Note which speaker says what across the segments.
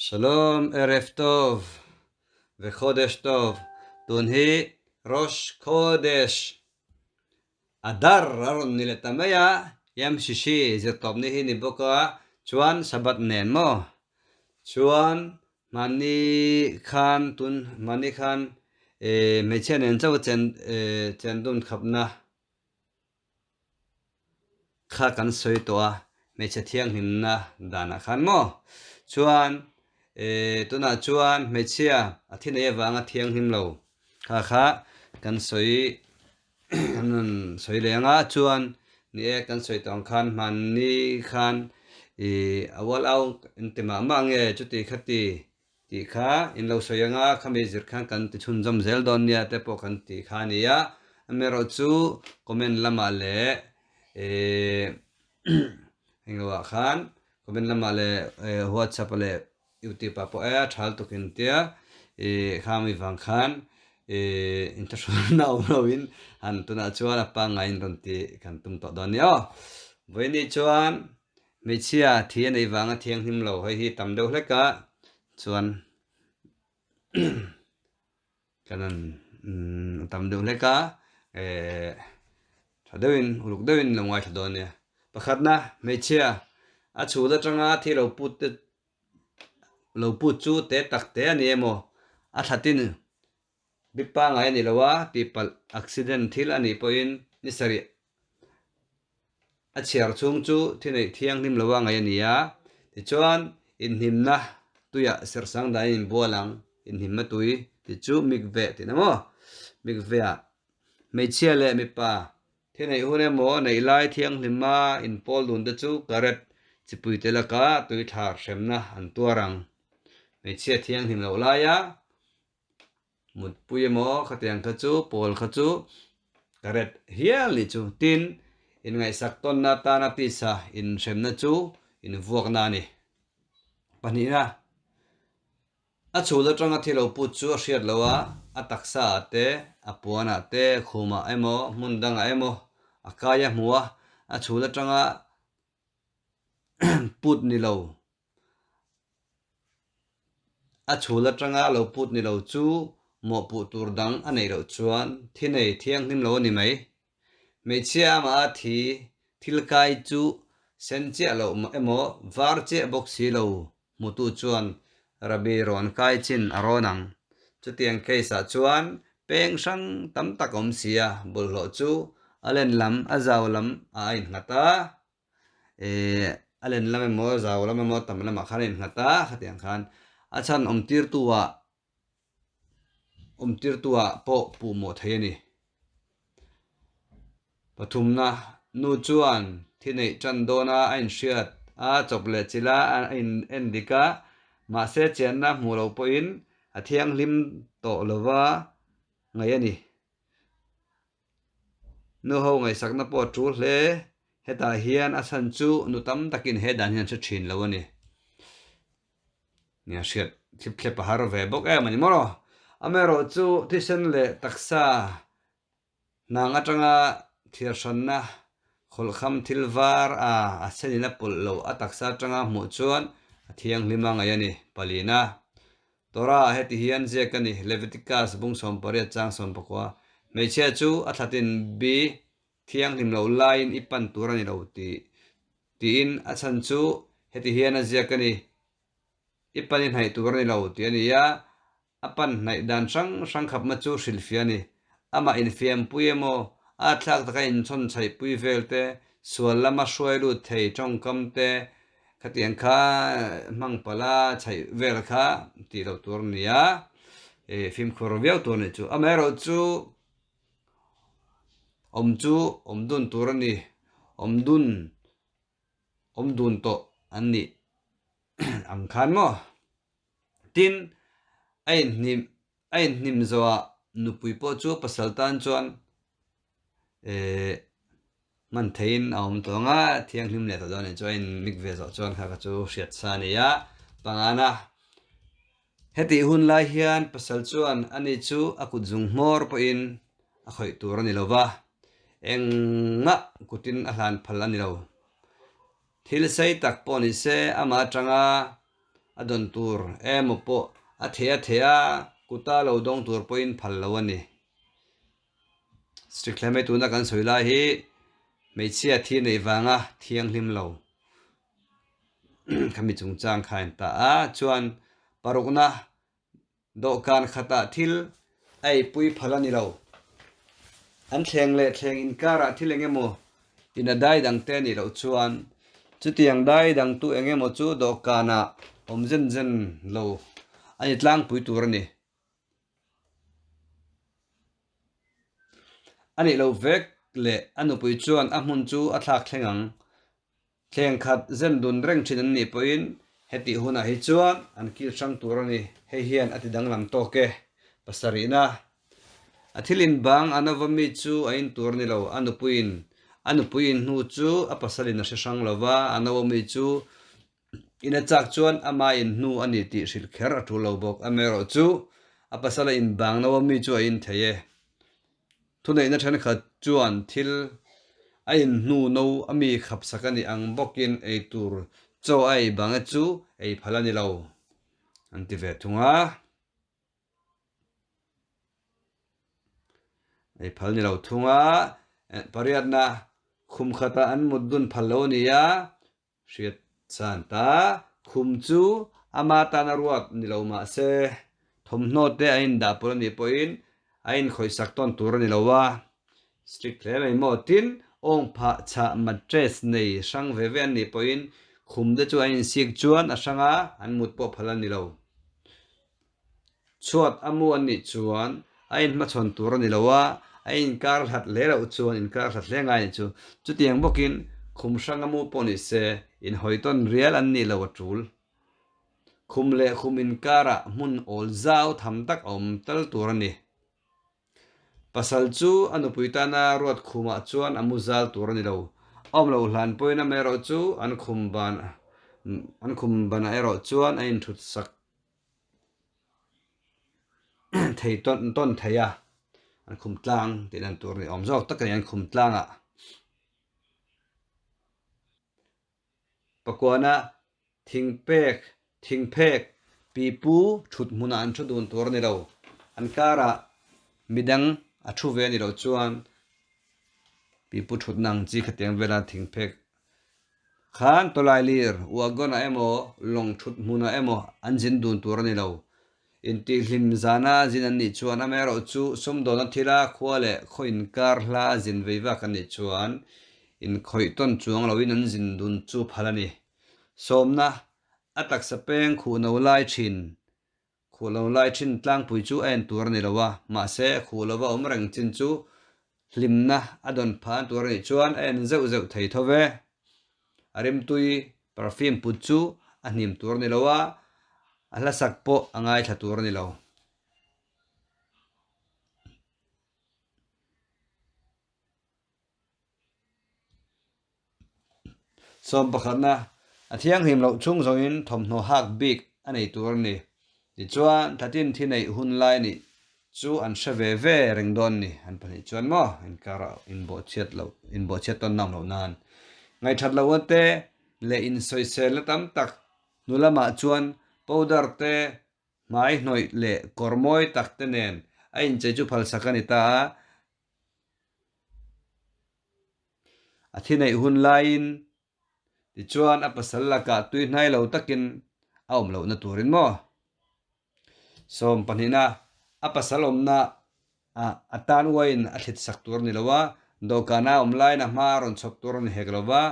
Speaker 1: Shalom, Erev Tov, Vechodesh Tov, tun hi Rosh Chodesh Adar a rawn ni leh ta mai a, Yom Shishi zirtawpni hi ni bawk a, chuan Shabbat nen maw? Chuan Mahni khan tun mahni khan hmeichhia nen chauh chen chen dun khapna kha kan sawi tawh a, hmeichhe thianghlimna danah khan maw? Chuan tunah chuan hmeichhia a thi nei avanga thianghlim lo kha kha kan sawi kan rawn sawi leh ang a, chuan ni e kan sawi tawh ang khan hmanni khan ih a ual au in ti mah mah nge chuti khati tih kha in lo sawi ang a, khami zir khan kan ti chhunzawm zel dawn nia te pawh kan tih kha a ni a, amaherawhchu comment lamah leh ih englo ah khan comment lamah leh whatsapp leh Youtube ah pawh e a tha lutuk in tia ih khami vang khan ih inthlahrunna awm lo in han tunah chuan a pangngai in rawn tih kan tum tawh dawn a ni aw. Vawiini chuan hmeichhia thi a neih vanga thianghlim lo hei hi tam deuh hlek a chuan kan han tam deuh hlek a eh tha deuhin uluk deuhin lo ngaithla dawn nia. Pakhatna hmeichhia a chhul atanga thi lo put te Lo put chu te tak te a ni emaw? A thlatin bik pangngai a ni lo a, tihpalh accident thil a nih pawhin ni sarih a chhiar chhung chu thi neih thianghlim lo a ngaih a ni a. Tichuan, inhnimna tuiah serhsang dahin inbual ang, inhnimna tui tih chu mikveh tihna maw? Mikvehah hmeichhia leh mipa Thi neih hun emaw neih lai thianghlima inpawl dun te chu karet chipuite laka tui thlar hremna an tuar ang. Hmeichhia thianghlim loh laia mutpui emaw khatiang kha chu pawl kha chu karet hial nih chu. Tin, inngaihsak tawnna atana tisa inhremna chu invuakna a ni. Pahnihna. A chhul atanga thi lo put chu a hriat loh a, a taksa ah te, a puan ah te, khum ah emaw, hmun dang ah emaw a kai a hmu a, a chhul atanga put ni lo, a chhul atanga lo put ni lo chu mawhpuh tur dang a neih loh chuan thi nei thianghlim lo a ni mai. Hmeichhia amah a thi thil kai chu sen chiah loh emaw var chiah bawk si lo Hmutu chuan Rabbi rawn kai chin a rawn ang. Chutiang case ah chuan peng hrang tam tak awm si a, bawlhhlawh chu a len lam, a zau lam ah a innghat a, eh a len lam emaw a zau lam emaw tam lamah khan a innghat a, khatiang khan a chhan awm tirtu ah awm tirtu ah pawh puhmawh thei a ni. Pathumna, Nu chuan thi neih tan dawna a inhriat a, chawp leh chila a in en dik a, mahse chianna hmuh loh pawhin a thianghlim tawh lova ngaih a ni. Nu ho ngaihsakna pawh a tul hle, hetah hian a chhan chu nu tam takin he dan hian an hre thin lo a ni. Nia hriat thlip thlep a har ve bawk em a ni maw? Amaherawhchu thisen leh taksa Hnang atanga thirhranna khawlhkham thil var a a senin a pawlh loh a taksa atanga hmuh chuan a thianghlim a ngaih a ni. Palina, Torah ah heti hian ziak a ni, Leviticus bung 18 chang 19, Hmeichhia chu a thlatin bi thianghlim loh laiin i pan tur a ni lo tih tiin a chhan chu heti hian a ziak a ni, I pan i hnaih tur a ni lo tih a ni a, A pan hnaih dan hrang hrang khapna chu hrilhfiah a ni. Amah infiampui emaw, a thlak taka inchhawn chhaihpui vel te, sual lama hruai lut thei tawngkam te, khatiang kha hmang pala chhaih vel kha tih loh tur a ni a, fimkhur viau tur a nih chu. Amaherawhchu awm chu awm dun tur a ni, awm dun awm dun tawh an nih ang khan maw? Tin, a inhnim a inhnim zawhah nupui pawh chu pasal tan chuan eh hman theihin a awm tawh ang a, thianghlim leh tawh dawn a nih chu a inmik ve zawh chuan kha kha chu hriat sa a ni a, pangana. Hetih hun lai hian pasal chuan ani chu a kut zung hmawr pawhin a khawih tur a ni lo va, engmah kutin a hlan phal a ni lo. Thil sei tak pawh ni se amah atanga. A dawn tur emaw pawh a thei a thei a, kuta lo dawng tur pawhin phal lo a ni. Strict hle mai tuna kan sawi lai hi hmeichhia thi neih vanga thianghlim lo khami chungchang kha a inta a, chuan parukna Dawhkan khatah thil a eipui phal a ni lo. An thleng leh thleng inkarah thil eng emaw in a dai dang te a nih loh chuan chutiang dai dang tu eng emaw chu dawhkanah awm zen zen lo a ni tlangpui tur a ni. A nih loh vek leh a nupui chuan a hmun chu a thlak thleng ang. Thleng khat zen dun reng thin an nih pawhin hetih hunah hi chuan an kil hrang tur a ni. Hei hian a ti danglam tawk e. Pasarihna, A thil inbang a nova mi chu a in tur a ni lo. A nupuiin a nupui in hnu chu a pasalin a hre hrang lo va, a nova mi chu in a chak chuan ama in hnu a ni tih hrilh kher a tul lo bawk. Amaherawhchu, a pasala inbang nova mi chu a in thei e. Thuneihna thenkhat chuan thil a inhnu no a mi khapsak a nih ang bawkin ei tur chaw a ei bang e chu ei phal a ni lo an ti ve thung a. Ei phal ni lo thung a, pariatna khum khatah an mut dun phal lo a ni a. Hriat chan ta, khum chu ama tan a ruat ni lo mah se, thawmhnaw te a indah pawh a nih pawhin a inkhawihsak tawn tur a ni lo a. Strict hle mai maw? Tin, awng phah chhah mattress nei hrang ve ve an nih pawhin khum te chu a insik chuan a hrang a, an mut pawh phal a ni lo. Chhuat a mu an nih chuan a inhmachhawn tur a ni lo a, a inkar hlat hle loh chuan inkar hlat hle ngai a nih chu. Chutiang bawkin khum hrang a mu pawh ni se inhawi tawn rial an nih lo a tul. Khum leh khum inkarah hmun awl zau tham tak a awm tal tur a ni. Pasal chu a nupui tana ruat khumah chuan a mu zal tur a ni lo. A awm lo hlan pawhin amaherawh chu an khum ban an khum banah erawh chuan a inthut sak thei tawn tawn thei a, an khum tlang tih lan tur a ni awm zawk tak a ni an khum tlangah. Pakuana thingpek thingphek pipu thut hmunah an thu dun tur a ni lo, an karah midang a thu ve a ni loh chuan pipu thutna ang chi khatiang vela thingphek Khan tawlailir wagon-ah emaw lawng thut hmunah emaw an zin dun tur a ni lo. Intihhlim zana zin an nih chuan amaherawh chu sumdawna thila khua leh khaw inkar hla zin vei vak an nih chuan inkhawih tawn chuang loin an zin dun chu phal a ni. Sawmna, a taksa peng khuh no lai thin. Khuh lo lai thin tlangpui chu a en tur a ni lo a, mahse khuh lova awm reng chin chu hlimna a dawn phan tur a nih chuan a en zeuh zeuh thei tho ve. A rimtui perfume put chu a hnim tur a ni lo a, a hlasak pawh a ngaithla tur a ni lo. Sawm pakhatna, a thianghlim loh chung zawngin thawmhnaw hak bik a nei tur a ni. Tichuan, thatin thi neih hun lai nih chu an hre ve ve reng dawn ni. An pahnih chuan maw inkarah inbawhchhiat loh, inbawhchhiat tawn nawm loh nan. Ngaihthat lohna te leh insawiselna tam tak hnu lamah chuan powder te hmai hnawih leh kawr mawi tak te nen a inchei chu phalsak a ni ta a. A thi neih hun laiin tichuan a pasal lakah tui hnai lo takin a awm lohna turin maw? Sawm pahnihna, a pasal awmna ah a tan uaiin a thlit sak tur a ni lo a, dawhkana a awm laiin a hma a rawn chhawp tur a ni hek lo va,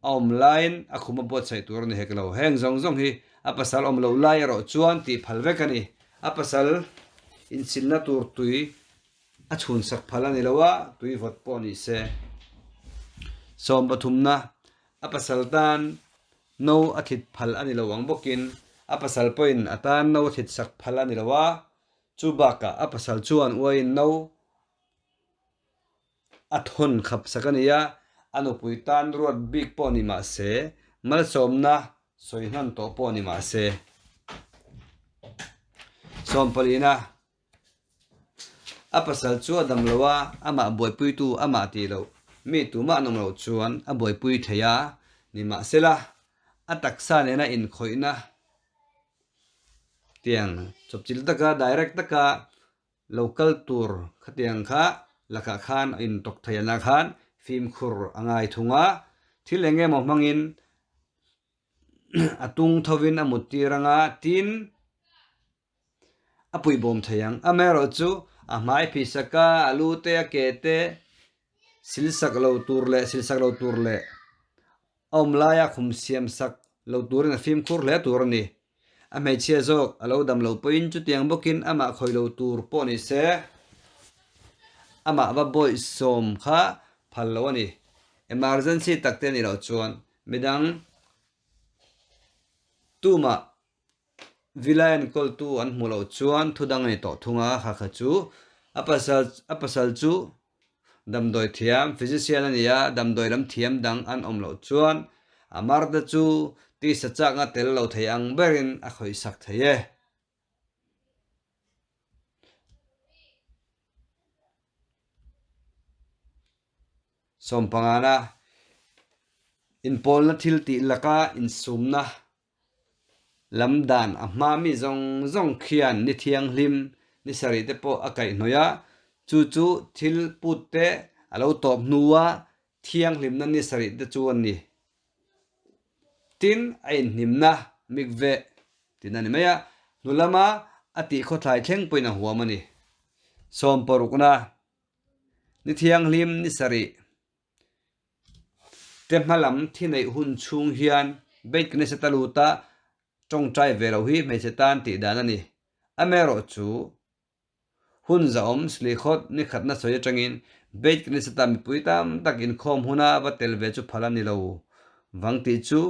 Speaker 1: a awm laiin a khum a buatsaih tur a ni hek lo. Heng zawng zawng hi a pasal awm loh lai erawh chuan tih phal vek a ni. A pasal inchilna tur tui A chhunsak phal a ni lo a, tui vawt pawh ni se. Sawm pathumna, a pasal tan no a thlit phal a ni lo ang bawkin a pasal pawhin a tan no a thlit sak phal a ni lo a, chu bakah a pasal chuan uaiin no a thawn khap sak a ni a, a nupui tan ruat bik pawh ni mah se, malsawmna sawi hnan tawh pawh ni mah se. Sawm palina. A pasal chu a dam lo a, amah buaipuitu amah tih loh mi tumah an awm loh chuan a buaipui thei a, nimahsela a taksa nena inkhawihna. Tiang chawpchilh taka direct taka lo kal tur khatiang kha lakah khan a intawk thei anah khan fimkhur a ngai thung a, thil eng emaw hmangin a tung thovin a mut tir anga tin a puihbawm thei ang. Amaherawhchu a hmai phihsak a, a lu te a ke te silsak lo tur leh silsak lo tur leh a awm laia khum siam sak lo turin a fimkhur hle tur a ni. A hmeichhia zawk a lo dam lo pawhin chutiang bawkin amah khawi lo tur pawh ni se, amah va bawihsawm kha phal lo a ni. Emergency tak te a nih loh chuan midang tumah Villa enkawltu an hmuh loh chuan thu dang a ni tawh thung a, kha kha chu a pasal a pasal chu damdawi thiam physician a ni a, damdawi lam thiam dang an awm loh chuan a marte chu tisa chakna tel lo thei ang berin a khawih sak thei e. Sawmpangana inpawlna thil tih laka insumna Lam dan a hma mi zawng zawng khian ni thianghlim ni sarih te pawh a kaihhnawih a, chu chu thil put te a lo tawp hnua thianghlimna ni sarih te chu a ni. Tin, a inhnimna mikveh tihna a ni mai a, hnu lama a tih khawthlai thleng pawhin a huam a ni. Sawmparukna, ni thianghlim ni sarih. Te hmalam thi neih hun chhung hian Beit Knesset a lut a, tawngtai ve loh hi hmeichhe tan tih dan a ni. Amaherawh chu, hun zahawm Slichot ni khatna sawi atangin Beit Knesset ah mipui tam tak inkhawm huna va tel ve chu phal a ni lo vang tih chu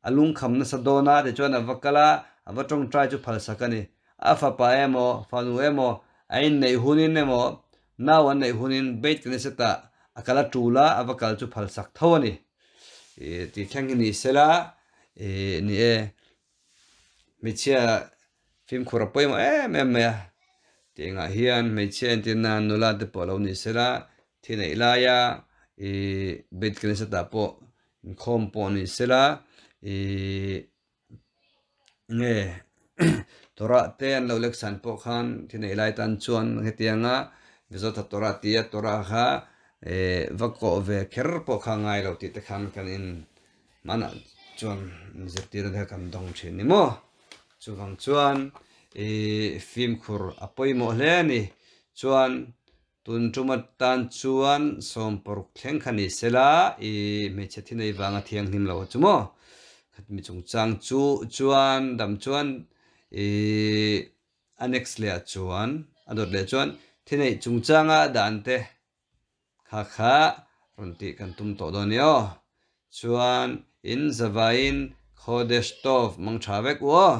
Speaker 1: A lungkham nasa dawn a, tichuan a va kal a, a va tawngtai chu phalsak a ni. A fapa emaw, fanu emaw, a inneih hunin emaw, nau an neih hunin Beit Knesset-ah a kal a tul a, a va kal chu phalsak tho a ni. Tih thleng hi ni sela, ni e, hmeichhia fimkhur a pawimawh em em mai a. Tiangah hian hmeichhia entirna nula te pawh lo ni sela, thi neih laia Beit Knesset-ah pawh Inkhawm pawh ni sela ihh nge Torah te an lo lek san pawh khan thi neih lai tan chuan hetianga Mizotha Torah tia Torah kha eh va kawh ve kher pawh kha ngai lo tih te khan kan in hmanah chuan zirtirna te kha kan dawng thin ni maw. Chuvang chuan ihh fimkhur a pawimawh hle a ni. Chuan Tun tum atan chuan 16 thleng kha ni sela, i hmeichhe thi nei vanga thianghlim lo chu maw? Khatmi chungchang chu chuan dam chuan i a next leh ah chuan a dawt leh chuan thi neih chungchanga dan te kha kha rawn tih kan tum tawh dawn nia aw. Chuan in zavaiin Khodeshtov mang tha vek u aw.